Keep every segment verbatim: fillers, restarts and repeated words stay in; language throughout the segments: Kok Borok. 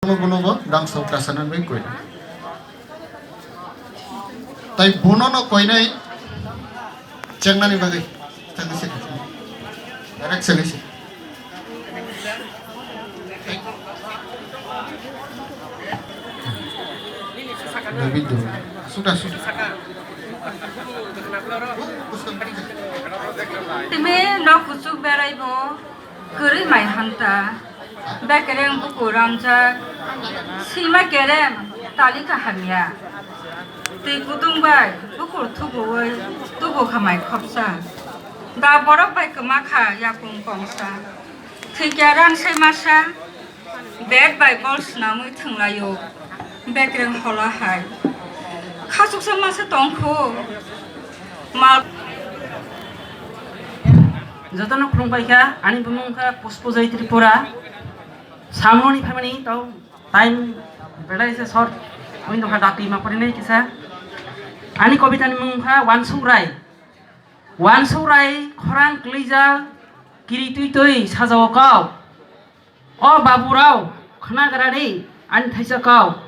Bono, bono bo rang sok kasanan bai koi. Tai bono no koinai chengnani bagwi. Chengna se. Direct chengna se. David do. Suda, suda. Timi nok kuchuk berai bo. Kwrwi mai hanta, bekereng bukur rangjak, sima kerem tali kaham ya. Twi kutung bai bukur thubuwi tubu kha mai khopsa. Da borok bai kwma kha yakung kongsa. Thwikya ran sai masa, bed bai bol swnamwi thwnglaio. Bekereng hola hai. Khachuksa masa tongkhu. Mal. Jotono khulumpai kha, ani bumung kha Puspujoi Tripura. Samoni family tau time belai se short window kha dati ma porinai kisa. Ani kobitani mung kha Wansuk Rai. Wansuk Rai khorang kwlijak kiri twi twi sajao kau. O baburao, khnagra di, ani thaisa kau.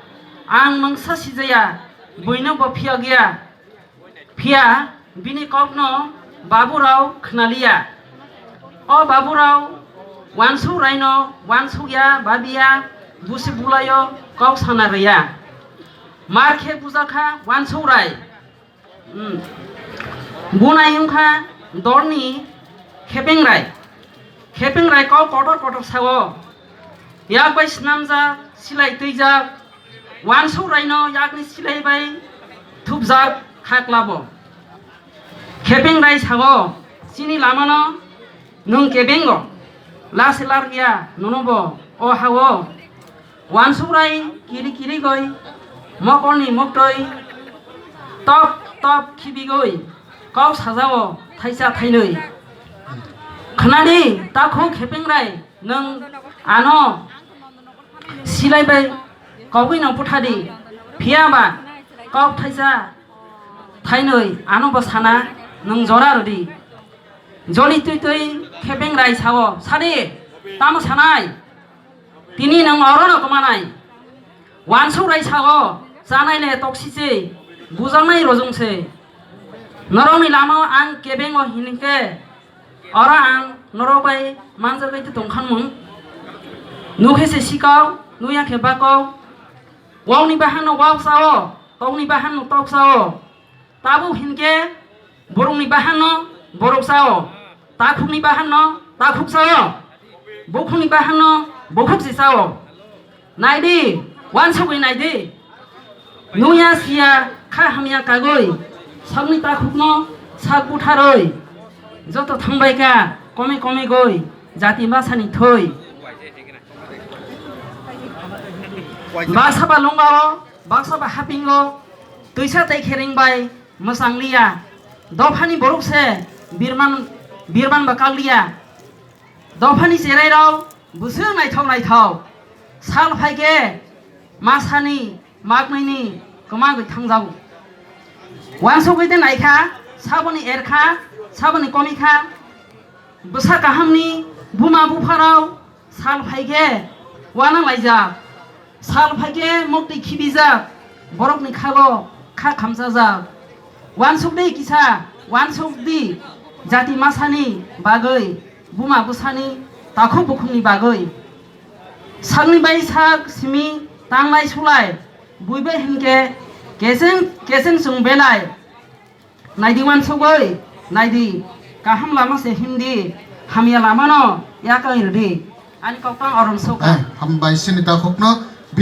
Ang mungsa sijaya, buino bo phiyok ya. Phiya bini kokno baburao khnaliya. O baburao Wansuk Raino wansukya, babiya, busi bulayo kok sana rwya. Mar khe bujakha Wansuk Rai. Hmm. Bunai wngkha dorni Khepengrai. Khepengrai kok kotor kotor sao. Yak bai snamjak, silai twijak. Wansuk Raino yakni silai bai thupjak kha klabo. Khepengrai sao, chini lamano nwng kebengo. Lase larya nono bo o hao. Wansuk Rai kiri kiri goi, mokolni moktoi top top khibigoi, kok sajao thaisa thainwi. Khnadi, takhuk Khepengrai, nwng ano silai bai kogwino puthadi, phiyaba kok thaisa thainwi ano bo sana, nwng jora rwdi. Joli twi twi Khepengrai sao, sadi, tamo sanai? Tini nwng orono kwmanai. Wansuk Rai sao, chanai le toksi se, bujaknai rojong se. Norokni lamao ang kebengo hinkhe, oro ang norok bai manjagwi tongkha mung. Nukhe se sikao, nuya khe bakao. Waokni bahanno waok sao, tokni bahanno tok sao. Tabuk hinkhe borokni bahanno borok sao, takhukni bahanno takhuk sao, bukhukni bahanno bukhuk se sao. Naidi, wansugwi naidi. Nuya siya kha hamya kagwi, sakni takhukno sak butharwi. Joto thangbai kha, komi komi goi, jati masani thwi. Baksa ba lungao, baksa ba hapingo, twisa tei khereng bai mwchang liya. Dophani borok se birman, birman ba kal liya. Dophani cherai rao bwswk naithok naithok. Sal phaikhe masani maknwini kwmagwi thangjago. Wansugwi de naikha, saboni erkha, saboni komikha. Bwsa kahamni buma bupharao sal phaikhe uanang laijak, sal phaikhe mukti khibijak, borokni khago kha khamchajak. Uansukdi kisa, uansukdi jati masani bagwi, buma bwsani takhuk bukhukni bagwi. Sakni bai sak simi tanglai sulai, buibai hinkhe keseng keseng chwng belai. Naidi uansugwi, naidi, kaham lama se himdi, hamya lamano yakarwi rwdi. Ani kokpang orom sukha. Eh, hambai sini takhukno.